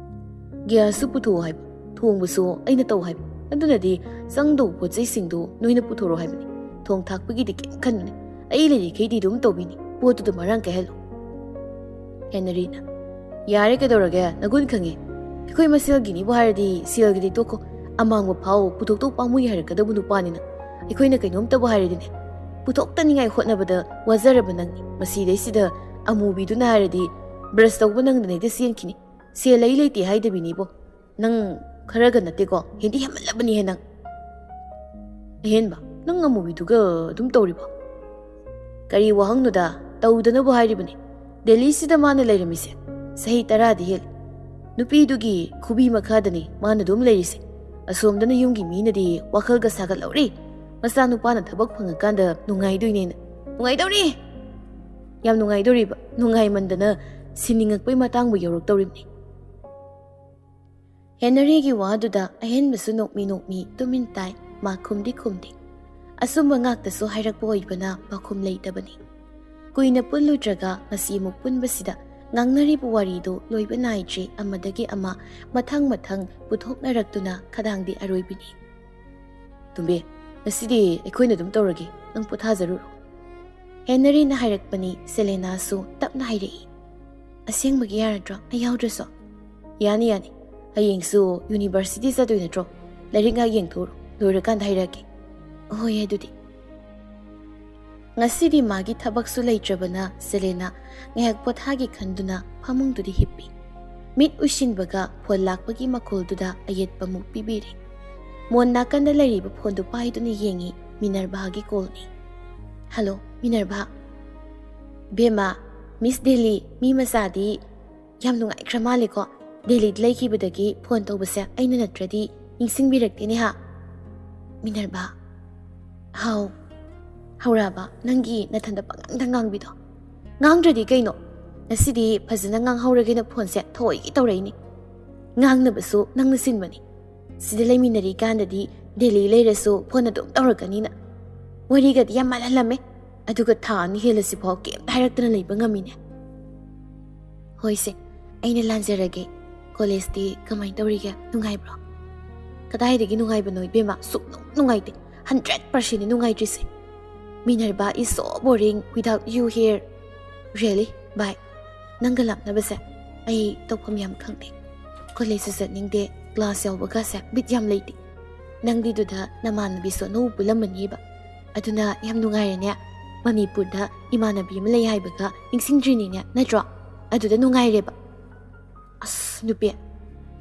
ꯒ꯭ꯌꯥꯁꯁꯨ ꯄꯨꯊꯣꯛꯑꯣ ꯍꯥꯏꯕ, ꯊꯣꯡꯕꯁꯨ ꯑꯩꯅ ꯇꯧ ꯍꯥꯏꯕ, ꯑꯗꯨꯅꯗꯤ ꯆꯪꯗꯧꯕ ꯄꯣꯠ ꯆꯩꯁꯤꯡꯗꯨ ꯅꯣꯏꯅ ꯄꯨꯊꯣꯔꯛꯑꯣ ꯍꯥꯏꯕꯅꯤ꯫ ꯊꯣꯡ ꯊꯥꯛꯄꯒꯤꯗꯤ ꯀꯩꯝ ꯈꯟꯒꯅꯨ, ꯑꯩ ꯂꯩꯔꯤꯈꯩꯗꯤ ꯑꯗꯨꯝ ꯇꯧꯕꯤꯅꯤ, ꯄꯣꯠꯇꯨꯗ ꯃꯔꯥꯡ ꯀꯥꯏꯍꯜꯂꯨ꯫ ꯍꯦꯅꯔꯤꯅ, ꯌꯥꯔꯦ, ꯀꯩꯗꯧꯔꯒꯦ? ꯅꯒꯨꯟ ꯈꯪꯉꯦ꯫ ꯑꯩꯈꯣꯏ ꯃꯁꯦꯜꯒꯤꯅꯤꯕꯨ ꯍꯥꯏꯔꯗꯤ ꯁꯦꯜꯒꯤꯗꯤ ꯇꯣꯛꯈꯣ, ꯑꯃꯥꯡꯕ ꯐꯥꯎ ꯄꯨꯊꯣꯛꯇꯧ ꯄꯥꯝꯃꯨꯏ ꯍꯥꯏꯔꯛꯀꯗꯧꯕ ꯅꯨꯄꯥꯅꯤꯅ꯫ ꯑꯩꯈꯣꯏꯅ ꯀꯩꯅꯣꯝꯇꯕꯨ ꯍꯥꯏꯔꯗꯤꯅꯦ, ꯄꯨꯊꯣꯛꯇꯅꯤꯡꯉꯥꯏ ꯍꯣꯠꯅꯕꯗ ꯋꯥꯖꯔꯕ ꯅꯪꯅꯤ꯫ ꯃꯁꯤꯗꯩꯁꯤꯗ ꯑꯃꯨꯕꯤꯗꯨꯅ ꯍꯥꯏꯔꯗꯤ ꯕ꯭ꯔꯁ ꯇꯧꯕ ꯅꯪꯗꯅ ꯍꯦꯛꯇ ꯆꯦꯟꯈꯤꯅꯤ꯫ ꯁꯦꯜ ꯂꯩ ꯂꯩꯇꯦ ꯍꯥꯏꯗꯕꯤꯅꯤꯕꯣ꯫ ꯅꯪ ꯈꯔꯒ ꯅꯠꯇꯦꯀꯣ, ꯍꯦꯟꯗꯤ ꯍꯦꯟꯃꯜꯂꯕꯅꯤꯍꯦ ꯅꯪ꯫ ꯑꯍꯦꯟꯕ, ꯅꯪ ꯑꯃꯨꯕꯤꯗꯨꯒ ꯑꯗꯨꯝ ꯇꯧꯔꯤꯕꯣ? ꯀꯔꯤ ꯋꯥꯍꯪꯅꯣꯗ, ꯇꯧꯗꯅꯕꯨ ꯍꯥꯏꯔꯤꯕꯅꯤ꯫ ꯗꯦꯜꯂꯤꯁꯤꯗ ꯃꯥꯅ ꯂꯩꯔꯝꯃꯤꯁꯦ ꯆꯍꯤ ꯇꯔꯥꯗꯤ ꯍꯦꯜꯂꯦ꯫ ꯅꯨꯄꯤꯗꯨꯒꯤ ꯈꯨꯕꯤ ꯃꯈꯥꯗꯅꯤ ꯃꯥꯅ ꯑꯗꯨꯝ ꯂꯩꯔꯤꯁꯦ꯫ ꯑꯁꯣꯝꯗꯅ ꯌꯨꯝꯒꯤ ꯃꯤꯅꯗꯤ ꯋꯥꯈꯜꯒ ꯁꯥꯒꯠꯍꯧꯔꯤ, ꯃꯆꯥꯅꯨꯄꯥꯅ ꯊꯕꯛ ꯐꯪꯉꯀꯥꯟꯗ ꯅꯨꯡꯉꯥꯏꯗꯣꯏꯅꯦꯅ꯫ ꯅꯨꯡꯉꯥꯏꯗꯧꯔꯤ! ꯌꯥꯝ ꯅꯨꯡꯉꯥꯏꯗꯧꯔꯤꯕ, ꯅꯨꯡꯉꯥꯏꯃꯟꯗꯅ ꯁꯤꯅꯤꯡꯉꯛꯄꯩ ꯃꯇꯥꯡꯕꯨ ꯌꯧꯔꯛꯇꯧꯔꯤꯕꯅꯤ꯫ ꯍꯦꯅꯔꯤꯒꯤ ꯋꯥꯗꯨꯗ ꯑꯍꯦꯟꯕꯁꯨ ꯅꯣꯛꯃꯤ ꯅꯣꯛꯃꯤ ꯇꯨꯃꯤꯟ ꯇꯥꯏ, ꯃꯥ ꯈꯨꯝꯗꯤ ꯈꯨꯝꯗꯦ꯫ ꯑꯆꯨꯝꯕ ꯉꯥꯛꯇꯁꯨ ꯍꯥꯏꯔꯛꯄ ꯑꯣꯏꯕꯅ ꯄꯥꯎꯈꯨꯝ ꯂꯩꯇꯕꯅꯤ꯫ ꯀꯨꯏꯅ ꯄꯨꯜꯂꯨꯗ꯭ꯔꯒ ꯉꯁꯤ ꯑꯃꯨꯛ ꯄꯨꯟꯕꯁꯤꯗ ꯉꯥꯡꯅꯔꯤꯕ ꯋꯥꯔꯤꯗꯨ ꯂꯣꯏꯕ ꯅꯥꯏꯗ꯭ꯔꯦ, ꯑꯃꯗꯒꯤ ꯑꯃ ꯃꯊꯪ ꯃꯊꯪ ꯄꯨꯊꯣꯛꯅꯔꯛꯇꯨꯅ ꯈꯗꯥꯡꯗꯤ ꯑꯔꯣꯏꯕꯤꯅꯤ꯫ ꯇꯨꯝꯕꯤ, ꯉꯁꯤꯗꯤ ꯑꯩꯈꯣꯏꯅ ꯑꯗꯨꯝ ꯇꯧꯔꯒꯦ, ꯅꯪ ꯄꯣꯊꯥꯖꯔꯨꯔꯣ꯫ ꯍꯦꯅꯔꯤꯅ ꯍꯥꯏꯔꯛꯄꯅꯤ꯫ ꯁꯦꯂꯦꯅꯥꯁꯨ ꯇꯞꯅ ꯍꯥꯏꯔꯛꯏ, ꯑꯁꯦꯡꯕꯒꯤ ꯌꯥꯔꯗ꯭ꯔꯣ, ꯑꯩ ꯌꯥꯎꯗ꯭ꯔꯁꯨ? ꯌꯥꯅꯤ, ꯌꯥꯅꯤ꯫ ꯍꯌꯦꯡꯁꯨ ꯌꯨꯅꯤꯚꯔꯁꯤꯇꯤ ꯆꯠꯇꯣꯏ ꯅꯠꯇ꯭ꯔꯣ? ꯂꯥꯏꯔꯤꯛ ꯉꯥꯏꯍꯥꯛ ꯌꯦꯡꯊꯣꯛꯎꯔꯣ, ꯂꯣꯏꯔꯀꯥꯟꯗ ꯍꯥꯏꯔꯛꯑꯒꯦ꯫ ꯍꯣꯏ, ꯑꯗꯨꯗꯤ꯫ ꯉꯁꯤꯗꯤ ꯃꯥꯒꯤ ꯊꯕꯛꯁꯨ ꯂꯩꯇ꯭ꯔꯕꯅ ꯁꯦꯂꯦꯅꯥ ꯉꯥꯏꯍꯥꯛ ꯄꯣꯊꯥꯒꯦ ꯈꯟꯗꯨꯅ ꯐꯃꯨꯡꯗꯨꯗ ꯍꯤꯞꯄꯤ꯫ ꯃꯤꯠ ꯎꯏꯁꯤꯟꯕꯒ ꯐꯣꯟ ꯂꯥꯛꯄꯒꯤ ꯃꯈꯣꯜꯗꯨꯗ ꯑꯌꯦꯠꯄ ꯑꯃꯨꯛ ꯄꯤꯕꯤꯔꯦ꯫ ꯃꯣꯟ ꯅꯥꯀꯟꯗ ꯂꯩꯔꯤꯕ ꯐꯣꯟꯗꯨ ꯄꯥꯏꯗꯨꯅ ꯌꯦꯡꯉꯤ, ꯃꯤꯅꯔꯚꯥꯒꯤ ꯀꯣꯜꯅꯤ꯫ Hello, Minerva. ꯕꯦꯝꯃ, "ꯃꯤꯁ ꯗꯦꯂꯤ, ꯃꯤ ꯃꯆꯥꯗꯤ ꯌꯥꯝ ꯅꯨꯡꯉꯥꯏꯈ꯭ꯔ ꯃꯥꯜꯂꯦꯀꯣ꯫ ꯗꯦꯜꯂꯤꯗ ꯂꯩꯈꯤꯕꯗꯒꯤ ꯐꯣꯟ ꯇꯧꯕꯁꯦ ꯑꯩꯅ ꯅꯠꯇ꯭ꯔꯗꯤ ꯅꯤꯡꯁꯤꯡꯕꯤꯔꯛꯇꯦꯅꯦ ꯍꯥ?" "ꯃꯤꯅꯔꯕꯥ?" "ꯍꯥꯎ?" "ꯍꯧꯔꯛꯑꯕ ꯅꯪꯒꯤ ꯅꯊꯟꯗ ꯄꯉꯥꯡꯗ ꯉꯥꯡꯕꯤꯗꯣ?" "ꯉꯥꯡꯗ꯭ꯔꯗꯤ ꯀꯩꯅꯣ? ꯉꯁꯤꯗꯤ ꯐꯖꯅ ꯉꯥꯡꯍꯧꯔꯒꯦꯅ ꯐꯣꯟꯁꯦ ꯊꯑꯣꯏꯒꯤ ꯇꯧꯔꯛꯏꯅꯤ꯫ ꯉꯥꯡꯅꯕꯁꯨ ꯅꯪꯅ ꯁꯤꯟꯕꯅꯤ꯫ ꯁꯤꯗ ꯂꯩꯃꯤꯟꯅꯔꯤꯀꯥꯟꯗꯗꯤ ꯗꯦꯜꯂꯤ ꯂꯩꯔꯁꯨ ꯐꯣꯟ ꯑꯗꯨꯝ ꯇꯧꯔꯛꯀꯅꯤꯅ꯫ ꯋꯥꯔꯤꯒꯗꯤ ꯌꯥꯝ ꯃꯥꯜꯍꯜꯂꯝꯃꯦ꯫ ꯑꯗꯨꯒ ꯊꯥ ꯑꯅꯤ ꯍꯦꯜꯂꯁꯤꯐꯥꯎ ꯀꯩꯝꯇ ꯍꯥꯏꯔꯛꯇꯅ ꯂꯩꯕ ꯉꯝꯃꯤꯅꯦ꯫" "ꯍꯣꯏꯁꯦ, ꯑꯩꯅ ꯂꯥꯟꯖꯔꯒꯦ꯫ ꯀꯣꯂꯦꯖꯇꯤ ꯀꯃꯥꯏꯅ ꯇꯧꯔꯤꯒꯦ? ꯅꯨꯡꯉꯥꯏꯕ꯭ꯔꯣ?" "ꯀꯗꯥꯏꯗꯒꯤ ꯅꯨꯡꯉꯥꯏꯕꯅꯣ ꯏꯕꯦꯝꯃ, ꯁꯨꯛꯅꯨꯡ ꯅꯨꯡꯉꯥꯏꯇꯦ꯫ Hundred percent ꯅꯨꯡꯉꯥꯏꯇ꯭ꯔꯤꯁꯦ꯫ Minerva is so boring without you here. Really, bye꯫ ꯅꯪꯒ ꯂꯥꯞꯅꯕꯁꯦ ꯑꯩ ꯇꯧꯐꯝ ꯌꯥꯝ ꯈꯪꯗꯦ꯫ ꯀꯣꯂꯦꯖꯁꯨ ꯆꯠꯅꯤꯡꯗꯦ, ꯀ꯭ꯂꯥꯁ ꯌꯥꯎꯕꯒꯁꯦ ꯕꯤꯠ ꯌꯥꯝ ꯂꯩꯇꯦ꯫ ꯅꯪꯗꯤꯗꯨꯗ ꯅꯃꯥꯟꯅꯕꯤꯁꯨ ꯑꯅꯧꯕ ꯄꯨꯜꯂꯝꯃꯅꯤꯕ꯫ ꯑꯗꯨꯅ ꯌꯥꯝ ꯅꯨꯡꯉꯥꯏꯔꯦꯅꯦ꯫ ꯃꯅꯤꯄꯨꯔꯗ ꯏꯃꯥꯟꯅꯕꯤ ꯑꯃ ꯂꯩ ꯍꯥꯏꯕꯒ ꯅꯤꯡꯁꯤꯡꯗ꯭ꯔꯤꯅꯤꯅꯦ, ꯅꯠꯇ꯭ꯔꯣ? ꯑꯗꯨꯗ ꯅꯨꯡꯉꯥꯏꯔꯦꯕ꯫" "ꯑꯁ ꯅꯨꯄꯤ,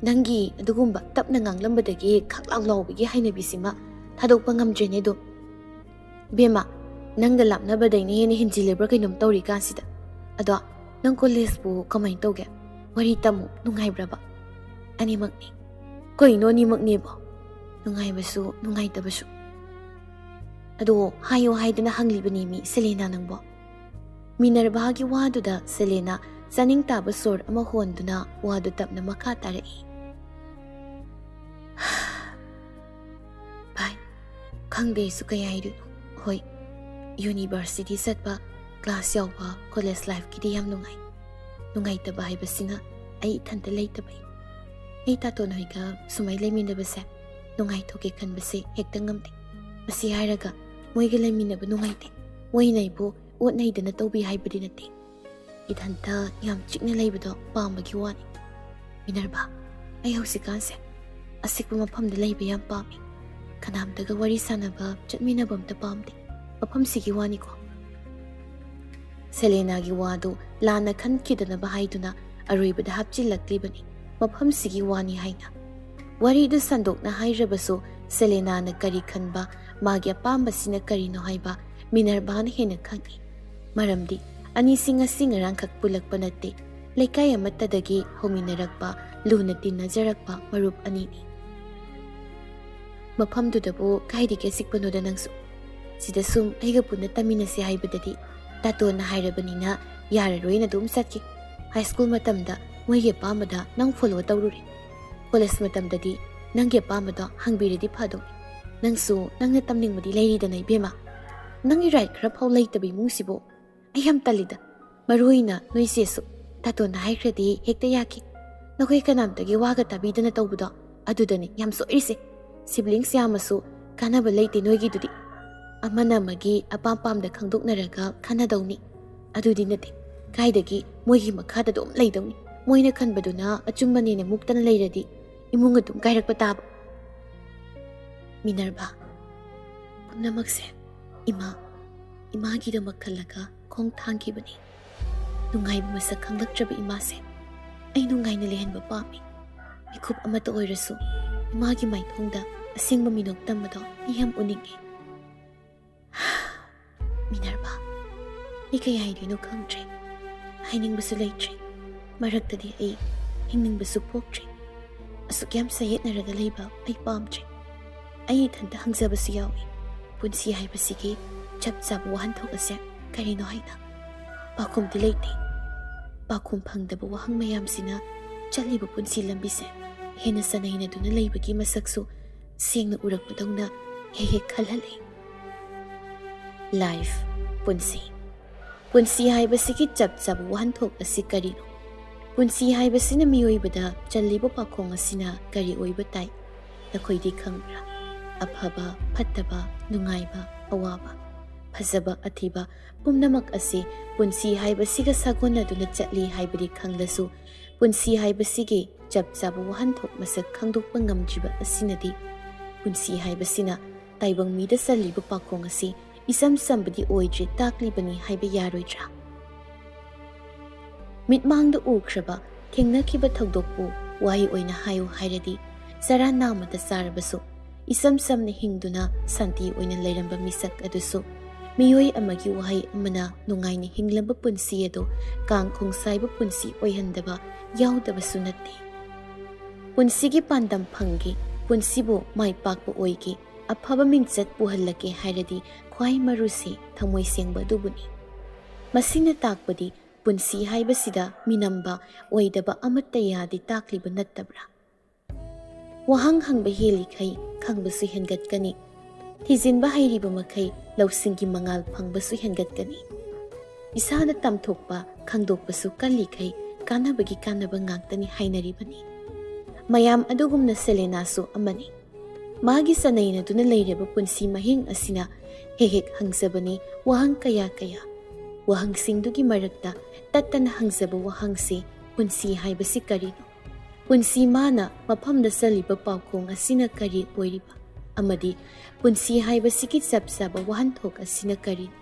ꯅꯪꯒꯤ ꯑꯗꯨꯒꯨꯝꯕ ꯇꯞꯅ ꯉꯥꯡꯂꯝꯕꯗꯒꯤ ꯈꯪꯂꯥꯎ ꯂꯥꯎꯕꯒꯤ ꯍꯩꯅꯕꯤꯁꯤꯃ ꯊꯥꯗꯣꯛꯄ ꯉꯝꯗ꯭ꯔꯦꯅꯦ ꯑꯗꯨꯝ꯫ ꯏꯕꯦꯝꯃ, ꯅꯪꯒ ꯂꯥꯞꯅꯕꯗꯩꯅ ꯍꯦꯟꯅ ꯍꯦꯟꯖꯤꯜꯂꯤꯕ꯭ꯔꯥ ꯀꯩꯅꯣꯝ ꯇꯧꯔꯤ ꯀꯥꯟꯁꯤꯗ꯫ ꯑꯗꯣ ꯅꯪ ꯀꯣꯂꯦꯖꯄꯨ ꯀꯃꯥꯏꯅ ꯇꯧꯒꯦ? ꯋꯥꯔꯤ ꯇꯝꯃꯨ, ꯅꯨꯡꯉꯥꯏꯕ꯭ꯔꯕ?" "ꯑꯅꯤꯃꯛꯅꯤ꯫" "ꯀꯩꯅꯣ ꯑꯅꯤꯃꯛꯅꯦꯕꯣ?" "ꯅꯨꯡꯉꯥꯏꯕꯁꯨ ꯅꯨꯡꯉꯥꯏꯇꯕꯁꯨ꯫" "ꯑꯗꯣ ꯍꯥꯏꯌꯣ ꯍꯥꯏꯗꯅ ꯍꯪꯂꯤꯕꯅꯤ ꯃꯤ ꯁꯦꯂꯦꯅꯥ ꯅꯪꯕꯣ꯫" ꯃꯤꯅꯔꯚꯥꯒꯤ ꯋꯥꯗꯨꯗ ꯁꯦꯂꯦꯅꯥ ꯆꯥꯅꯤꯡ ꯇꯥꯕ ꯁꯣꯔ ꯑꯃ ꯍꯣꯟꯗꯨꯅ ꯋꯥꯗꯨ ꯇꯞꯅ ꯃꯈꯥ ꯇꯥꯔꯛꯏ꯫ "ꯚꯥꯏ, ꯈꯪꯗꯦ ꯑꯩꯁꯨ ꯀꯩ ꯍꯥꯏꯗꯣꯏꯅꯣ꯫ ꯍꯣꯏ, ꯌꯨꯅꯤꯚꯔꯁꯤꯇꯤ ꯆꯠꯄ, ꯀ꯭ꯂꯥꯁ ꯌꯥꯎꯕ, ꯀꯣꯂꯦꯖ ꯂꯥꯏꯐꯀꯤꯗꯤ ꯌꯥꯝ ꯅꯨꯡꯉꯥꯏ꯫ ꯅꯨꯡꯉꯥꯏꯇꯕ ꯍꯥꯏꯕꯁꯤꯅ ꯑꯩ ꯏꯊꯟꯇ ꯂꯩꯇꯕꯩ꯫ ꯑꯩ ꯇꯥꯇꯣꯟ ꯍꯣꯏꯒ ꯁꯨꯃꯥꯏ ꯂꯩꯃꯤꯟꯅꯕꯁꯦ ꯅꯨꯡꯉꯥꯏꯊꯣꯛꯀꯦ ꯈꯟꯕꯁꯦ ꯍꯦꯛꯇ ꯉꯝꯗꯦ꯫ ꯃꯁꯤ ꯍꯥꯏꯔꯒ ꯃꯣꯏꯒ ꯂꯩꯃꯤꯟꯅꯕ ꯅꯨꯡꯉꯥꯏꯇꯦ, ꯃꯣꯏꯅ ꯑꯩꯕꯨ ꯑꯣꯠꯅꯩꯗꯅ ꯇꯧꯕꯤ ꯍꯥꯏꯕꯗꯤ ꯅꯠꯇꯦ꯫ ꯏꯊꯟꯇ ꯌꯥꯝ ꯆꯤꯛꯅ ꯂꯩꯕꯗꯣ ꯄꯥꯝꯕꯒꯤ ꯋꯥꯅꯤ꯫ ꯃꯤꯅꯔꯚꯥ, ꯑꯩ ꯍꯧꯖꯤꯛꯀꯥꯟꯁꯦ ꯑꯆꯤꯛꯄ ꯃꯐꯝꯗ ꯂꯩꯕ ꯌꯥꯝ ꯄꯥꯝꯃꯤ꯫ ꯀꯅꯥꯝꯇꯒ ꯋꯥꯔꯤ ꯁꯥꯟꯅꯕ, ꯆꯠꯃꯤꯟꯅꯕ ꯑꯝꯇ ꯄꯥꯝꯗꯦ꯫ ꯃꯐꯝꯁꯤꯒꯤ ꯋꯥꯅꯤꯀꯣ꯫" ꯁꯦꯂꯦꯅꯥꯒꯤ ꯋꯥꯗꯨ ꯂꯥꯟꯅ ꯈꯟꯈꯤꯗꯅꯕ ꯍꯥꯏꯗꯨꯅ ꯑꯔꯣꯏꯕꯗ ꯍꯥꯞꯆꯤꯜꯂꯛꯂꯤꯕꯅꯤ, "ꯃꯐꯝꯁꯤꯒꯤ ꯋꯥꯅꯤ" ꯍꯥꯏꯅ꯫ ꯋꯥꯔꯤꯗꯨ ꯁꯟꯗꯣꯛꯅ ꯍꯥꯏꯔꯕꯁꯨ ꯁꯦꯂꯦꯅꯥꯅ ꯀꯔꯤ ꯈꯟꯕ, ꯃꯥꯒꯤ ꯑꯄꯥꯝꯕꯁꯤꯅ ꯀꯔꯤꯅꯣ ꯍꯥꯏꯕ ꯃꯤꯅꯔꯚꯥꯅ ꯍꯦꯟꯅ ꯈꯪꯏ꯫ ꯃꯔꯝꯗꯤ ꯑꯅꯤꯁꯤ ꯉꯁꯤ ꯉꯔꯥꯡꯈꯛ ꯄꯨꯜꯂꯛꯄ ꯅꯠꯇꯦ, ꯂꯩꯀꯥꯏ ꯑꯃꯠꯇꯗꯒꯤ ꯍꯧꯃꯤꯟꯅꯔꯛꯄ, ꯂꯨꯅ ꯇꯤꯟꯅꯖꯔꯛꯄ ꯃꯔꯨꯞ ꯑꯅꯤꯅꯤ꯫ ꯃꯐꯝꯗꯨꯗꯕꯨ ꯀꯥꯏꯗꯒꯤ ꯑꯆꯤꯛꯄꯅꯣꯗ ꯅꯪꯁꯨ? ꯁꯤꯗ ꯁꯨꯝ ꯑꯩꯒ ꯄꯨꯟꯅ ꯇꯝꯃꯤꯟꯅꯁꯦ ꯍꯥꯏꯕꯗꯗꯤ ꯇꯥꯇꯣꯟꯅ ꯍꯥꯏꯔꯕꯅꯤꯅ ꯌꯥꯔꯔꯣꯏꯅ ꯑꯗꯨꯝ ꯆꯠꯈꯤ꯫ ꯍꯥꯏ ꯁ꯭ꯀꯨꯜ ꯃꯇꯝꯗ ꯃꯣꯏꯒꯤ ꯑꯄꯥꯝꯕꯗ ꯅꯪ ꯐꯣꯂꯣ ꯇꯧꯔꯨꯔꯦ꯫ ꯀꯣꯂꯦꯖ ꯃꯇꯝꯗꯗꯤ ꯅꯪꯒꯤ ꯑꯄꯥꯝꯕꯗꯣ ꯍꯪꯕꯤꯔꯗꯤ ꯐꯗꯧꯅꯤ꯫ ꯅꯪꯁꯨ ꯅꯪꯅ ꯇꯝꯅꯤꯡꯕꯗꯤ ꯂꯩꯔꯤꯗꯅ ꯏꯕꯦꯝꯃ꯫ ꯅꯪꯒꯤ ꯔꯥꯏꯠ ꯈꯔ ꯐꯥꯎ ꯂꯩꯇꯕ ꯏꯃꯨꯡꯁꯤꯕꯨ ꯑꯩ ꯌꯥꯝ ꯇꯜꯂꯤꯗ꯫ ꯃꯔꯨ ꯑꯣꯏꯅ ꯅꯣꯏ ꯆꯦꯁꯨ ꯇꯥꯇꯣꯟꯅ ꯍꯥꯏꯈ꯭ꯔꯗꯤ ꯍꯦꯛꯇ ꯌꯥꯈꯤ꯫ ꯅꯈꯣꯏ ꯀꯅꯥꯝꯇꯒꯤ ꯋꯥꯒ ꯇꯥꯕꯤꯗꯅ ꯇꯧꯕꯗꯣ ꯑꯗꯨꯗꯅꯤ ꯌꯥꯝ ꯁꯣꯏꯔꯤꯁꯦ꯫ ꯁꯤꯕ꯭ꯂꯤꯡꯁ ꯌꯥꯝꯃꯁꯨ ꯀꯥꯟꯅꯕ ꯂꯩꯇꯦ ꯅꯣꯏꯒꯤꯗꯨꯗꯤ꯫ ꯑꯃꯅ ꯑꯃꯒꯤ ꯑꯄꯥꯝ ꯄꯥꯝꯗ ꯈꯪꯗꯣꯛꯅꯔꯒ ꯈꯟꯅꯗꯧꯅꯤ꯫ ꯑꯗꯨꯗꯤ ꯅꯠꯇꯦ꯫ ꯀꯥꯏꯗꯒꯤ ꯃꯣꯏꯒꯤ ꯃꯈꯥꯗ ꯑꯗꯨꯝ ꯂꯩꯗꯧꯅꯤ꯫ ꯃꯣꯏꯅ ꯈꯟꯕꯗꯨꯅ ꯑꯆꯨꯝꯕꯅꯦꯅ ꯃꯨꯛꯇꯅ ꯂꯩꯔꯗꯤ ꯏꯃꯨꯡ ꯑꯗꯨꯝ ꯀꯥꯏꯔꯛꯄ ꯇꯥꯕ꯫ ꯃꯤꯅꯔꯚꯥ, ꯄꯨꯝꯅꯃꯛꯁꯦ ꯏꯃꯥ, ꯏꯃꯥꯒꯤꯗꯃꯛ ꯈꯜꯂꯒ ꯈꯣꯡ ꯊꯥꯡꯈꯤꯕꯅꯤ꯫ ꯅꯨꯡꯉꯥꯏꯕ ꯃꯁꯛ ꯈꯪꯂꯛꯇ꯭ꯔꯕ ꯏꯃꯥꯁꯦ ꯑꯩ ꯅꯨꯡꯉꯥꯏꯅ ꯂꯩꯍꯟꯕ ꯄꯥꯝꯃꯤ꯫ ꯃꯤꯀꯨꯞ ꯑꯃꯠꯇ ꯑꯣꯏꯔꯁꯨ ꯏꯃꯥꯒꯤ ꯃꯥꯏꯊꯣꯡꯗ ꯑꯁꯦꯡꯕ ꯃꯤꯅꯣꯛ ꯇꯝꯕꯗꯣ ꯑꯩ ꯌꯥꯝ ꯎꯅꯤꯡꯉꯤ꯫ ꯃꯤꯅꯔꯚꯥ, ꯑꯩ ꯀꯩ ꯍꯥꯏꯗꯣꯏꯅꯣ ꯈꯪꯗ꯭ꯔꯦ꯫ ꯍꯥꯏꯅꯤꯡꯕꯁꯨ ꯂꯩꯇ꯭ꯔꯦ꯫ ꯃꯔꯛꯇꯗꯤ ꯑꯩ ꯍꯤꯡꯅꯤꯡꯕꯁꯨ ꯄꯣꯛꯇ꯭ꯔꯦ꯫ ꯑꯁꯨꯛ ꯌꯥꯝ ꯆꯌꯦꯠꯅꯔꯒ ꯂꯩꯕ ꯑꯩ ꯄꯥꯝꯗ꯭ꯔꯦ꯫ ꯑꯩ ꯏꯊꯟꯇ ꯍꯪꯖꯕꯁꯨ ꯌꯥꯎꯏ, ꯄꯨꯟꯁꯤ ꯍꯥꯏꯕꯁꯤꯒꯤ ꯆꯞ ꯆꯥꯕ ꯋꯥꯍꯟꯊꯣꯛ ꯑꯁꯦ ꯀꯔꯤꯅꯣ ꯍꯥꯏꯅ꯫ ꯄꯥꯎꯈꯨꯝꯗꯤ ꯂꯩꯇꯦ꯫ ꯄꯥꯎꯈꯨꯝ ꯐꯪꯗꯕ ꯋꯥꯍꯪ ꯃꯌꯥꯝꯁꯤꯅ ꯆꯠꯂꯤꯕ ꯄꯨꯟꯁꯤ ꯂꯝꯕꯤꯁꯦ ꯍꯦꯟꯅ ꯆꯅꯩꯅꯗꯨꯅ ꯂꯩꯕꯒꯤ ꯃꯁꯛꯁꯨ ꯁꯦꯡꯅ ꯎꯔꯛꯄꯗꯧꯅ ꯍꯦꯛ ꯍꯦꯛ ꯈꯜꯍꯜꯂꯤ꯫ ꯂꯥꯏꯐ, ꯄꯨꯟꯁꯤ꯫ ꯄꯨꯟꯁꯤ ꯍꯥꯏꯕꯁꯤꯒꯤ ꯆꯞ ꯆꯥꯕ ꯋꯥꯍꯟꯊꯣꯛ ꯑꯁꯤ ꯀꯔꯤꯅꯣ? ꯄꯨꯟꯁꯤ ꯍꯥꯏꯕꯁꯤꯅ ꯃꯤꯑꯣꯏꯕꯗ ꯆꯜꯂꯤꯕ ꯄꯥꯈꯣꯡ ꯑꯁꯤꯅ ꯀꯔꯤ ꯑꯣꯏꯕ ꯇꯥꯏ? ꯅꯈꯣꯏꯗꯤ ꯈꯪꯕ꯭ꯔꯥ? ꯑꯐꯕ, ꯐꯠꯇꯕ, ꯅꯨꯡꯉꯥꯏꯕ, ꯑꯋꯥꯕ, ꯐꯖꯕ, ꯑꯊꯤꯕ ꯄꯨꯝꯅꯃꯛ ꯑꯁꯤ ꯄꯨꯟꯁꯤ ꯍꯥꯏꯕꯁꯤꯒ ꯁꯥꯒꯣꯟꯅꯗꯨꯅ ꯆꯠꯂꯤ ꯍꯥꯏꯕꯗꯤ ꯈꯪꯂꯁꯨ, ꯄꯨꯟꯁꯤ ꯍꯥꯏꯕꯁꯤꯒꯤ ꯆꯞ ꯆꯥꯕ ꯋꯥꯍꯟꯊꯣꯛ ꯃꯁꯛ ꯈꯪꯗꯣꯛꯄ ꯉꯝꯗ꯭ꯔꯤꯕ ꯑꯁꯤꯅꯗꯤ ꯄꯨꯟꯁꯤ ꯍꯥꯏꯕꯁꯤꯅ ꯇꯥꯏꯕꯪ ꯃꯤꯗ ꯆꯜꯂꯤꯕ ꯄꯥꯈꯣꯡ ꯑꯁꯤ ꯏꯆꯝ ꯆꯝꯕꯗꯤ ꯑꯣꯏꯗ꯭ꯔꯦ ꯇꯥꯛꯂꯤꯕꯅꯤ ꯍꯥꯏꯕ ꯌꯥꯔꯣꯏꯗ꯭ꯔꯥ? ꯃꯤꯠꯃꯥꯡꯗ ꯎꯈ꯭ꯔꯕ, ꯊꯦꯡꯅꯈꯤꯕ ꯊꯧꯗꯣꯛꯄꯨ ꯋꯥꯍꯩ ꯑꯣꯏꯅ ꯍꯥꯏꯌꯨ ꯍꯥꯏꯔꯗꯤ, ꯆꯔꯥ ꯅꯥꯝꯃꯗ ꯆꯥꯔꯕꯁꯨ, ꯏꯆꯝ ꯆꯝꯅ ꯍꯤꯡꯗꯨꯅ ꯁꯥꯟꯇꯤ ꯑꯣꯏꯅ ꯂꯩꯔꯝꯕ ꯃꯤꯁꯛ ꯑꯗꯨꯁꯨ ꯃꯤꯑꯣꯏ ꯑꯃꯒꯤ ꯋꯥꯍꯩ ꯑꯃꯅ ꯅꯨꯡꯉꯥꯏꯅ ꯍꯤꯡꯂꯕ ꯄꯨꯟꯁꯤ ꯑꯗꯨ ꯀꯥꯡ ꯈꯣꯡꯁꯥꯏꯕ ꯄꯨꯟꯁꯤ ꯑꯣꯏꯍꯟꯗꯕ ꯌꯥꯎꯗꯕꯁꯨ ꯅꯠꯇꯦ꯫ ꯄꯨꯟꯁꯤꯒꯤ ꯄꯥꯟꯗꯝ ꯐꯪꯒꯦ, ꯄꯨꯟꯁꯤꯕꯨ ꯃꯥꯏ ꯄꯥꯛꯄ ꯑꯣꯏꯒꯦ, ꯑꯐꯕ ꯃꯤꯡꯆꯠ ꯄꯨꯍꯜꯂꯒꯦ ꯍꯥꯏꯔꯗꯤ ꯈ꯭ꯋꯥꯏ ꯃꯔꯨꯁꯤ ꯊꯃꯣꯏ ꯁꯦꯡꯕ ꯑꯗꯨꯕꯨꯅꯤ꯫ ꯃꯁꯤꯅ ꯇꯥꯛꯄꯗꯤ ꯄꯨꯟꯁꯤ ꯍꯥꯏꯕꯁꯤꯗ ꯃꯤꯅꯝꯕ ꯑꯣꯏꯗꯕ ꯑꯃꯠꯇ ꯌꯥꯗꯦ ꯇꯥꯛꯂꯤꯕ ꯅꯠꯇꯕ꯭ꯔꯥ? ꯋꯥꯍꯪ ꯍꯪꯕ ꯍꯦꯜꯂꯤꯈꯩ ꯈꯪꯕꯁꯨ ꯍꯦꯟꯒꯠꯀꯅꯤ꯫ ꯊꯤꯖꯤꯟꯕ ꯍꯩꯔꯤꯕ ꯃꯈꯩ ꯂꯧꯁꯤꯡꯒꯤ ꯃꯉꯥꯜ ꯐꯪꯕꯁꯨ ꯍꯦꯟꯒꯠꯀꯅꯤ꯫ ꯏꯁꯥꯅ ꯇꯝꯊꯣꯛꯄ, ꯈꯪꯗꯣꯛꯄꯁꯨ ꯀꯜꯂꯤꯈꯩ ꯀꯥꯟꯅꯕꯒꯤ ꯀꯥꯟꯅꯕ ꯉꯥꯛꯇꯅꯤ ꯍꯥꯏꯅꯔꯤꯕꯅꯤ꯫ ꯃꯌꯥꯝ ꯑꯗꯨꯒꯨꯝꯅ ꯁꯦꯂꯦꯅꯥꯁꯨ ꯑꯃꯅꯤ꯫ ꯃꯥꯒꯤ ꯆꯅꯩꯅꯗꯨꯅ ꯂꯩꯔꯕ ꯄꯨꯟꯁꯤ ꯃꯍꯤꯡ ꯑꯁꯤꯅ ꯍꯦꯛ ꯍꯦꯛ ꯍꯪꯖꯕꯅꯤ ꯋꯥꯍꯪ ꯀꯌꯥ ꯀꯌꯥ꯫ ꯋꯥꯍꯪꯁꯤꯡꯗꯨꯒꯤ ꯃꯔꯛꯇ ꯇꯠꯇꯅ ꯍꯪꯖꯕ ꯋꯥꯍꯪꯁꯤ, ꯄꯨꯟꯁꯤ ꯍꯥꯏꯕꯁꯤ ꯀꯔꯤꯅꯣ? ꯄꯨꯟꯁꯤ ꯃꯥꯅ ꯃꯐꯝꯗ ꯆꯜꯂꯤꯕ ꯄꯥꯎꯈꯣꯡ ꯑꯁꯤꯅ ꯀꯔꯤ ꯑꯣꯏꯔꯤꯕ? ꯑꯃꯗꯤ ꯄꯨꯟꯁꯤ ꯍꯥꯏꯕꯁꯤꯒꯤ ꯆꯞ ꯆꯥꯕ ꯋꯥꯍꯟꯊꯣꯛ ꯑꯁꯤꯅ ꯀꯔꯤꯅꯣ?